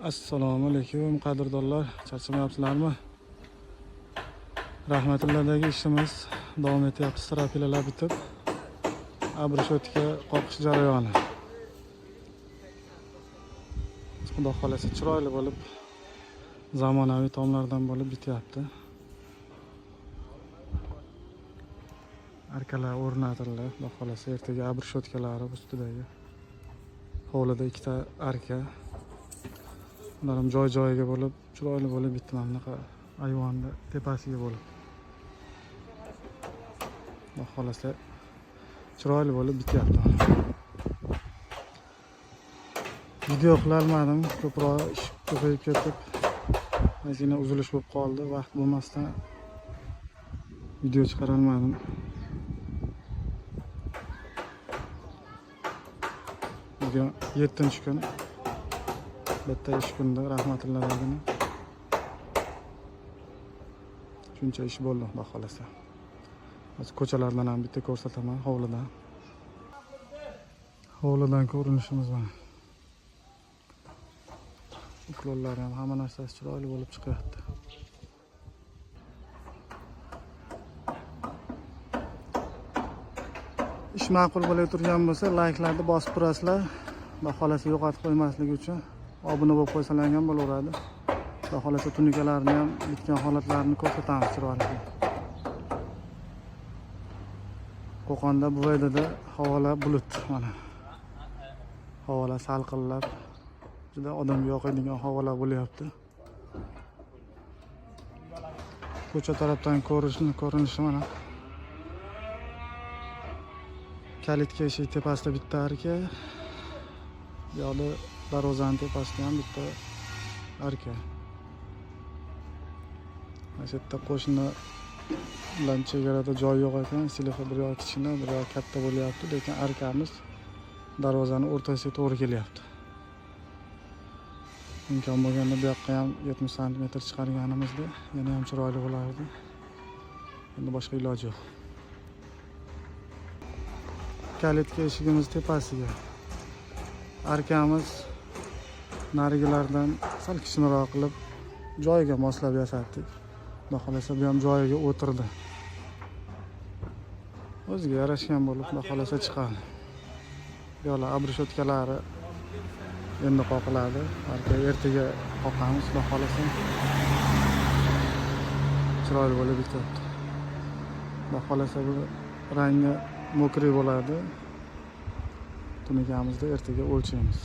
Assalomu alaykum qadrdonlar, charchamayapsizlarmi? Rahmatulladagi ishimiz davom etyapti. Strapilalar bitib, обрешетка qoqish jarayoni. Xudo xolasa chiroyli bo'lib, zamonaviy tomlardan bo'lib bityapti. Arkalar o'rnatildi, xudo xolasa ertaga обрешетkalari ustidagi. Hovlida ikkita arka. Ular ham joy-joyiga bo'lib, chiroyli bo'lib bitdi, mana bunaqa ayvonni tepasiga bo'lib. Xudo xolasa chiroyli bo'lib bityapti. Video qilolmadim, ko'proq ish ko'payib ketib, ozgina uzilish bo'lib qoldi, vaqt bo'lmasdan video chiqara olmadim. Bugun 7-kun. Bitta ish kunda rahmatulladagini. Shuncha ish bo'ldi, xudo xolasa. Hozir ko'chalardan ham bitta ko'rsataman, hovlidan. Hovlidan ko'rinishimiz mana. Uklonlar ham hamma narsasi chiroyli bo'lib chiqyapti. Ish ma'qul bo'lib turgan bo'lsa, layklarni bosib turasizlar. Xudo xolasa yo'qotib qo'ymaslik uchun obuna bo'lib qo'ysalar ham bo'laveradi. Xudo xolasa tunikalarni ham bitgan holatlarini ko'rsatamiz chiroyli. Qo'qonda Buvaydada havolar bulut mana. Havolar salqinlab, juda odamga yoqadigan havolar bo'lyapti. Ko'cha tarafdan ko'rinishi mana. Kalitka eshik tepasida bitta arka, bu yoqda darvozaning tepasida ham bitta arka. Mana shu yerda qo'shni bilan chegarada joy yo'q ekan, silifa bir yoq kichkina, bir yoq katta bo'lyapti, lekin arkamiz darvozani o'rtasiga to'g'ri kelyapti. Imkon bo'lganda bu yoqqa ham 70 santimetr chiqarganimizda yana ham chiroyli bo'lardi. Endi boshqa iloji yo'q. Kalitka eshigimiz tepasiga arkamiz narigilardan sal kichkinaroq qilib joyiga moslab yasatdik. Xudo xolasa bu ham joyiga o'tirdi. O'ziga yarashgan bo'lib xudo xolasa chiqadi. Bu yoqlar обрешетkalari endi qoqiladi. Arka ertaga qoqamiz xudo xolasa. Chiroyli bo'lib bityapti. Xudo xolasa bu rangi mokriy bo'ladi. Tunukamizda ertaga o'lchaymiz.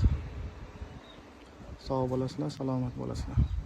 Sog' bo'lasizlar, salomat bo'lasizlar.